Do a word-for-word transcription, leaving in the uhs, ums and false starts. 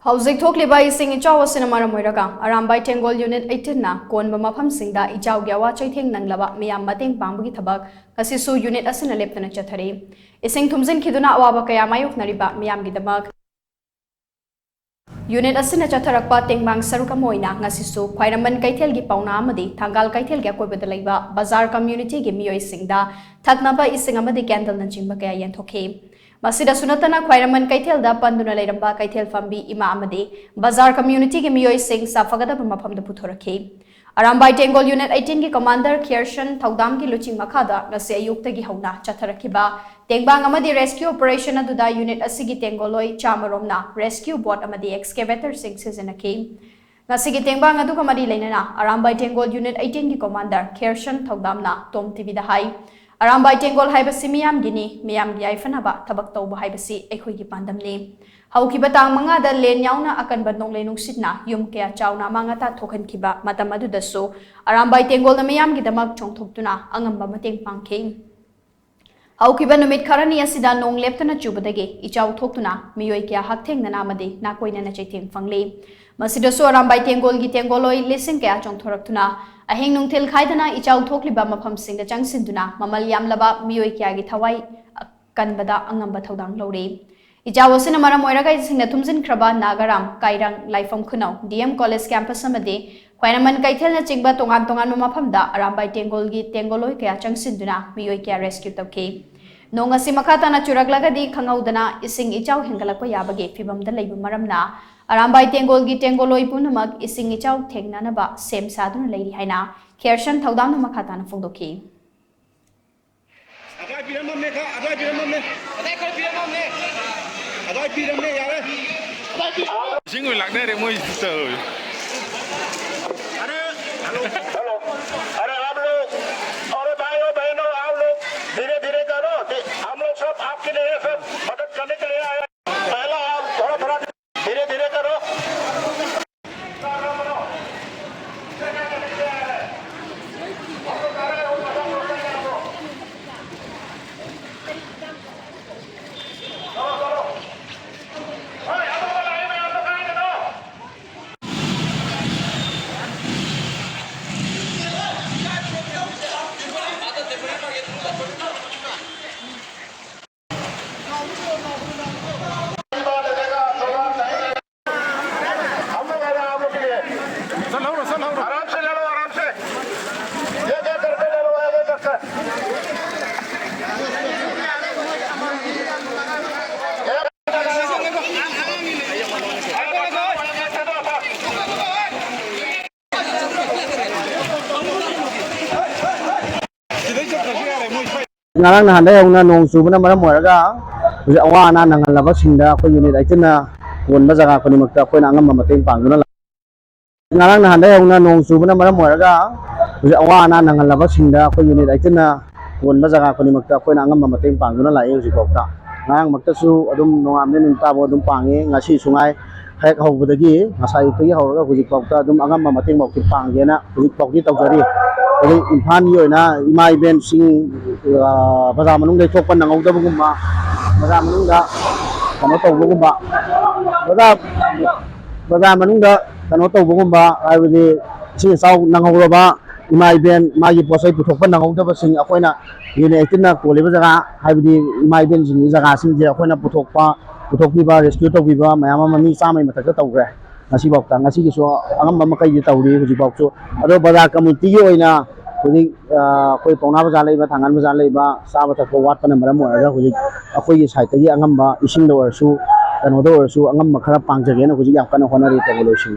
ꯍꯧꯖꯤꯛ ꯊꯣꯛꯂꯤꯕ ꯏꯁꯤꯡ ꯏꯆꯥꯎ ꯑꯁꯤꯅ ꯃꯔꯝ ꯑꯣꯏꯔꯒ ꯑꯔꯥꯝꯕꯥꯏ ꯇꯦꯡꯒꯣꯜ ꯌꯨꯅꯤꯠ ꯑꯩꯠꯇꯤꯟꯅ ꯀꯣꯟꯕ ꯃꯐꯝꯁꯤꯡꯗ ꯏꯆꯥꯎꯒꯤ ꯑꯋꯥ ꯆꯩꯊꯦꯡ ꯅꯪꯂꯕ ꯃꯤꯌꯥꯝ ꯃꯇꯦꯡ ꯄꯥꯡꯕꯒꯤ ꯊꯕꯛ ꯉꯁꯤꯁꯨ ꯌꯨꯅꯤꯠ ꯑꯁꯤꯅ ꯂꯦꯞꯇꯅ ꯆꯠꯊꯔꯤ꯫ ꯏꯁꯤꯡ ꯊꯨꯝꯖꯤꯟꯈꯤꯗꯨꯅ ꯑꯋꯥꯕ ꯀꯌꯥ ꯃꯥꯌꯣꯛꯅꯔꯤꯕ ꯃꯤꯌꯥꯝꯒꯤꯗꯃꯛ ꯌꯨꯅꯤꯠ ꯑꯁꯤꯅ ꯆꯠꯊꯔꯛꯄ ꯇꯦꯡꯕꯥꯡ ꯁꯔꯨꯛ ꯑꯃ ꯑꯣꯏꯅ ꯉꯁꯤꯁꯨ ꯈ꯭ꯋꯥꯏꯔꯝꯕꯟ ꯀꯩꯊꯦꯜꯒꯤ ꯄꯥꯎꯅꯥ ꯑꯃꯗꯤ ꯊꯪꯒꯥꯜ ꯀꯩꯊꯦꯜꯒꯤ ꯑꯀꯣꯏꯕꯗ ꯂꯩꯕ ꯕꯖꯥꯔ ꯀꯝꯃ꯭ꯌꯨꯅꯤꯇꯤꯒꯤ ꯃꯤꯑꯣꯏꯁꯤꯡꯗ ꯊꯛꯅꯕ ꯏꯁꯤꯡ ꯑꯃꯗꯤ ꯀꯦꯟꯗꯜꯅꯆꯤꯡꯕ ꯀꯌꯥ ꯌꯦꯟꯊꯣꯛꯈꯤ꯫ ꯃꯁꯤꯗꯁꯨ ꯅꯠꯇꯅ ꯈ꯭ꯋꯥꯏꯔꯝꯕꯟ ꯀꯩꯊꯦꯜꯗ ꯄꯟꯗꯨꯅ ꯂꯩꯔꯝꯕ ꯀꯩꯊꯦꯜ ꯐꯝꯕꯤ ꯏꯃꯥ ꯑꯃꯗꯤ ꯕꯖꯥꯔ ꯀꯝꯃ꯭ꯌꯨꯅꯤꯇꯤꯒꯤ ꯃꯤꯑꯣꯏꯁꯤꯡ ꯆꯥꯐꯒꯗꯕ ꯃꯐꯝꯗ ꯄꯨꯊꯣꯔꯛꯈꯤ꯫ ꯑꯔꯥꯝꯕꯥꯏ ꯇꯦꯡꯒꯣꯜ ꯌꯨꯅꯤꯠ ꯑꯩꯠꯇꯤꯟꯒꯤ ꯀꯃꯥꯟꯗꯔ ꯈꯦꯔꯁꯟ ꯊꯧꯗꯥꯝꯒꯤ ꯂꯨꯆꯤꯡ ꯃꯈꯥꯗ ꯉꯁꯤ ꯑꯌꯨꯛꯇꯒꯤ ꯍꯧꯅ ꯆꯠꯊꯔꯛꯈꯤꯕ ꯇꯦꯡꯕꯥꯡ ꯑꯃꯗꯤ ꯔꯦꯁꯀ꯭ꯌꯨ ꯑꯣꯄꯔꯦꯁꯟ ꯑꯗꯨꯗ ꯌꯨꯅꯤꯠ ꯑꯁꯤꯒꯤ ꯇꯦꯡꯒꯣꯜꯂꯣꯏ ꯆꯥꯃꯔꯣꯝꯅ ꯔꯦꯁꯀ꯭ꯌꯨ ꯕꯣꯠ ꯑꯃꯗꯤ ꯑꯦꯛꯁꯀꯦꯚꯦꯇꯔꯁꯤꯡ ꯁꯤꯖꯤꯟꯅꯈꯤ꯫ ꯉꯁꯤꯒꯤ ꯇꯦꯡꯕꯥꯡ ꯑꯗꯨꯒ ꯃꯔꯤ ꯂꯩꯅꯅ ꯑꯔꯥꯝꯕꯥꯏ ꯇꯦꯡꯒꯣꯜ ꯌꯨꯅꯤꯠ ꯑꯩꯠꯇꯤꯟꯒꯤ ꯀꯃꯥꯟꯗꯔ ꯈꯦꯔꯁꯟ ꯊꯧꯗꯥꯝꯅ ꯇꯣꯝ ꯇꯤꯚꯤꯗ ꯍꯥꯏ, "ꯑꯔꯥꯝꯕꯥꯏ ꯇꯦꯡꯒꯣꯜ ꯍꯥꯏꯕꯁꯤ ꯃꯤꯌꯥꯝꯒꯤꯅꯤ, ꯃꯤꯌꯥꯝꯒꯤ ꯌꯥꯏꯐꯅꯕ ꯊꯕꯛ ꯇꯧꯕ ꯍꯥꯏꯕꯁꯤ ꯑꯩꯈꯣꯏꯒꯤ ꯄꯥꯟꯗꯝꯅꯤ꯫ ꯍꯧꯈꯤꯕ ꯇꯥꯡ ꯃꯉꯥꯗ ꯂꯦꯟ ꯌꯥꯎꯅ ꯑꯀꯟꯕ ꯅꯣꯡꯂꯩ ꯅꯨꯡꯁꯤꯠꯅ ꯌꯨꯝ ꯀꯌꯥ ꯆꯥꯎꯅ ꯑꯃꯥꯡ ꯑꯇꯥ ꯊꯣꯛꯍꯟꯈꯤꯕ ꯃꯇꯝ ꯑꯗꯨꯗꯁꯨ ꯑꯔꯥꯝꯕꯥꯏ ꯇꯦꯡꯒꯣꯜꯅ ꯃꯤꯌꯥꯝꯒꯤꯗꯃꯛ ꯆꯣꯡꯊꯣꯛꯇꯨꯅ ꯑꯉꯝꯕ ꯃꯇꯦꯡ ꯄꯥꯡꯈꯤ꯫ ꯍꯧꯈꯤꯕ ꯅꯨꯃꯤꯠ ꯈꯔꯅꯤ ꯑꯁꯤꯗ ꯅꯣꯡ ꯂꯦꯞꯇꯅ ꯆꯨꯕꯗꯒꯤ ꯏꯆꯥꯎ ꯊꯣꯛꯇꯨꯅ ꯃꯤꯑꯣꯏ ꯀꯌꯥ ꯍꯛꯊꯦꯡꯅꯅ ꯑꯃꯗꯤ ꯅꯥꯀꯣꯏꯅꯅ ꯆꯩꯊꯦꯡ ꯐꯪꯂꯤ꯫ ꯃꯁꯤꯗꯁꯨ ꯑꯔꯥꯝꯕꯥꯏ ꯇꯦꯡꯒꯣꯜꯒꯤ ꯇꯦꯡꯒꯣꯜꯂꯣꯏ ꯂꯤꯁꯤꯡ ꯀꯌꯥ ꯆꯣꯡꯊꯣꯔꯛꯇꯨꯅ ꯑꯍꯤꯡ ꯅꯨꯡꯊꯤꯜ ꯈꯥꯏꯗꯅ ꯏꯆꯥꯎ ꯊꯣꯛꯂꯤꯕ ꯃꯐꯝꯁꯤꯡꯗ ꯆꯪꯁꯤꯟꯗꯨꯅ ꯃꯃꯜ ꯌꯥꯝꯂꯕ ꯃꯤꯑꯣꯏ ꯀꯌꯥꯒꯤ ꯊꯋꯥꯏ ꯀꯟꯕꯗ ꯑꯉꯝꯕ ꯊꯧꯗꯥꯡ ꯂꯧꯔꯤ꯫ ꯏꯆꯥꯎ ꯑꯁꯤꯅ ꯃꯔꯝ ꯑꯣꯏꯔꯒ ꯏꯁꯤꯡꯅ ꯊꯨꯝꯖꯤꯟꯈ꯭ꯔꯕ ꯅꯥꯒꯥꯔꯥꯝ, ꯀꯥꯏꯔꯪ, ꯂꯥꯏꯐꯝ ꯈꯨꯅꯧ, ꯗꯤ ꯑꯦꯝ ꯀꯣꯂꯦꯖ ꯀꯦꯝꯄꯁ ꯑꯃꯗꯤ ꯈ꯭ꯋꯥꯏꯔꯝꯕꯟ ꯀꯩꯊꯦꯜꯅꯆꯤꯡꯕ ꯇꯣꯉꯥꯟ ꯇꯣꯉꯥꯟꯕ ꯃꯐꯝꯗ ꯑꯔꯥꯝꯕꯥꯏ ꯇꯦꯡꯒꯣꯜꯒꯤ ꯇꯦꯡꯒꯣꯜꯂꯣꯏ ꯀꯌꯥ ꯆꯪꯁꯤꯟꯗꯨꯅ ꯃꯤꯑꯣꯏ ꯀꯌꯥ ꯔꯦꯁꯀ꯭ꯌꯨ ꯇꯧꯈꯤ꯫ ꯅꯣꯡ ꯑꯁꯤ ꯃꯈꯥ ꯇꯥꯅ ꯆꯨꯔꯛꯂꯒꯗꯤ ꯈꯪꯍꯧꯗꯅ ꯏꯁꯤꯡ ꯏꯆꯥꯎ ꯍꯦꯟꯒꯠꯂꯛꯄ ꯌꯥꯕꯒꯤ ꯐꯤꯚꯝꯗ ꯂꯩꯕ ꯃꯔꯝꯅ ꯑꯔꯥꯝꯕꯥꯏ ꯇꯦꯡꯒꯣꯜꯒꯤ ꯇꯦꯡꯒꯣꯜꯂꯣꯏ ꯄꯨꯝꯅꯃꯛ ꯏꯁꯤꯡ ꯏꯆꯥꯎ ꯊꯦꯡꯅꯅꯕ ꯁꯦꯝ ꯁꯥꯗꯨꯅ ꯂꯩꯔꯤ ꯍꯥꯏꯅ ꯈꯦꯔꯁꯟ ꯊꯧꯗꯥꯝꯅ ꯃꯈꯥ ꯇꯥꯅ ꯐꯣꯡꯗꯣꯛꯈꯤ꯫ ꯑꯗꯥꯏ ꯄꯤꯔꯝꯃꯝꯅꯦ, ꯈꯔ ꯑꯗꯥꯏ ꯄꯤꯔꯝꯃꯝꯅꯦ꯫ ꯑꯗꯥꯏ ꯈꯔ ꯄꯤꯔꯝꯃꯝꯅꯦ꯫ ꯑꯗꯥꯏ ꯄꯤꯔꯝꯃꯦ, ꯌꯥꯔꯦ꯫ ꯏꯁꯤꯡ ꯑꯣꯏꯅ ꯂꯥꯛꯅꯔꯦ ꯃꯣꯏ ꯇꯧꯔꯤ꯫ अरे, हेलो। हेलो। अरे, आप लोग, अरे भाइयों, बहनों, आप लोग धीरे धीरे करो। दि-, हम लोग सब आपके लिए सब मदद करने के लिए आए हैं। पहला आप थोड़ा, थोड़ा धीरे धीरे करो। ꯉꯔꯥꯡ ꯅꯍꯥꯟꯗꯒꯤ ꯍꯧꯅ ꯅꯣꯡ ꯆꯨꯕꯅ ꯃꯔꯝ ꯑꯣꯏꯔꯒ ꯍꯧꯖꯤꯛ ꯑꯋꯥ ꯑꯅꯥ ꯅꯪꯍꯜꯂꯕꯁꯤꯡꯗ ꯑꯩꯈꯣꯏ ꯌꯨꯅꯤꯠ ꯑꯩꯠꯇꯤꯟꯅ ꯀꯣꯟꯕ ꯖꯒꯥ ꯈꯨꯗꯤꯡꯃꯛꯇ ꯑꯩꯈꯣꯏꯅ ꯑꯉꯝꯕ ꯃꯇꯦꯡ ꯄꯥꯡꯗꯨꯅ ꯂꯥꯛꯏ꯫ ꯉꯔꯥꯡ ꯅꯍꯥꯟꯗꯒꯤ ꯍꯧꯅ ꯅꯣꯡ ꯆꯨꯕꯅ ꯃꯔꯝ ꯑꯣꯏꯔꯒ ꯍꯧꯖꯤꯛ ꯑꯋꯥ ꯑꯅꯥ ꯅꯪꯍꯜꯂꯕꯁꯤꯡꯗ ꯑꯩꯈꯣꯏ ꯌꯨꯅꯤꯠ ꯑꯩꯠꯇꯤꯟꯅ ꯀꯣꯟꯕ ꯖꯒꯥ ꯈꯨꯗꯤꯡꯃꯛꯇ ꯑꯩꯈꯣꯏꯅ ꯑꯉꯝꯕ ꯃꯇꯦꯡ ꯄꯥꯡꯗꯨꯅ ꯂꯥꯛꯏ꯫ ꯍꯧꯖꯤꯛꯐꯥꯎꯗ ꯉꯔꯥꯡꯃꯛꯇꯁꯨ ꯑꯗꯨꯝ ꯅꯣꯡꯉꯥꯟꯕꯗꯩ ꯅꯨꯃꯤꯠ ꯇꯥꯕ ꯑꯗꯨꯝ ꯄꯥꯡꯉꯤ꯫ ꯉꯁꯤꯁꯨ ꯉꯥꯏ, ꯍꯦꯛ ꯍꯧꯕꯗꯒꯤ, ꯉꯁꯥꯏ ꯑꯌꯨꯛꯇꯒꯤ ꯍꯧꯔꯒ ꯍꯧꯖꯤꯛꯐꯥꯎꯗ ꯑꯗꯨꯝ ꯑꯉꯝꯕ ꯃꯇꯦꯡꯐꯥꯎꯗꯤ ꯄꯥꯡꯒꯦꯅ ꯍꯧꯖꯤꯛꯐꯥꯎꯗꯤ ꯇꯧꯖꯔꯤ꯫ ꯑꯗꯩ ꯏꯝꯐꯥꯜꯒꯤ ꯑꯣꯏꯅ ꯏꯃꯥ ꯏꯕꯦꯟꯁꯤꯡ, ꯑ, ꯕꯖꯥꯔ ꯃꯅꯨꯡꯗ ꯊꯣꯛꯄ ꯅꯪꯍꯧꯗꯕꯒꯨꯝꯕ, ꯕꯖꯥꯔ ꯃꯅꯨꯡꯗ ꯀꯩꯅꯣ ꯇꯧꯕꯒꯨꯝꯕ, ꯕꯖꯥꯔ, ꯕꯖꯥꯔ ꯃꯅꯨꯡꯗ ꯀꯩꯅꯣ ꯇꯧꯕꯒꯨꯝꯕ, ꯍꯥꯏꯕꯗꯤ ꯏꯁꯤꯡ ꯏꯆꯥꯎ ꯅꯪꯍꯧꯔꯕ ꯏꯃꯥ ꯏꯕꯦꯟ, ꯃꯥꯒꯤ ꯄꯣꯠ ꯆꯩ ꯄꯨꯊꯣꯛꯄ ꯅꯪꯍꯧꯗꯕꯁꯤꯡ ꯑꯩꯈꯣꯏꯅ ꯌꯨꯅꯤꯠ ꯑꯩꯠꯇꯤꯟꯅ ꯀꯣꯜꯂꯤꯕ ꯖꯒꯥ, ꯍꯥꯏꯕꯗꯤ ꯏꯃꯥ ꯏꯕꯦꯟꯁꯤꯡꯒꯤ ꯖꯒꯥꯁꯤꯡꯁꯦ ꯑꯩꯈꯣꯏꯅ ꯄꯨꯊꯣꯛꯄ, ꯄꯨꯊꯣꯛꯄꯤꯕ, ꯔꯦꯁꯀ꯭ꯌꯨ ꯇꯧꯕꯤꯕ ꯃꯌꯥꯝ ꯑꯃ ꯃꯤ ꯆꯥꯝꯃꯒꯤ ꯃꯊꯛꯇ ꯇꯧꯈ꯭ꯔꯦ ꯉꯁꯤꯐꯥꯎꯗ꯫ ꯉꯁꯤꯒꯤꯁꯨ ꯑꯉꯝꯕ ꯃꯈꯩꯗꯤ ꯇꯧꯔꯤ ꯍꯧꯖꯤꯛꯐꯥꯎꯁꯨ꯫ ꯑꯗꯣ ꯕꯖꯥꯔ ꯀꯝꯃꯨꯅꯤꯇꯤꯒꯤ ꯑꯣꯏꯅ ꯍꯧꯖꯤꯛ, ꯑ, ꯑꯩꯈꯣꯏ ꯄꯥꯎꯅꯥ ꯕꯖꯥꯔ ꯂꯩꯕ, ꯊꯥꯡꯒꯥꯜ ꯕꯖꯥꯔ ꯂꯩꯕ, ꯆꯥꯕ ꯊꯛꯄ ꯋꯥꯠꯄꯅ ꯃꯔꯝ ꯑꯣꯏꯔꯒ ꯍꯧꯖꯤꯛ ꯑꯩꯈꯣꯏꯒꯤ ꯁꯥꯏꯠꯇꯒꯤ ꯑꯉꯝꯕ ꯏꯁꯤꯡꯗ ꯑꯣꯏꯔꯁꯨ, ꯀꯩꯅꯣꯗ ꯑꯣꯏꯔꯁꯨ ꯑꯉꯝꯕ ꯈꯔ ꯄꯥꯡꯖꯒꯦꯅ ꯍꯧꯖꯤꯛ ꯌꯥꯝ ꯀꯟꯅ ꯍꯣꯠꯅꯔꯤ꯫ ꯇꯧꯕ ꯂꯣꯏꯁꯤꯟ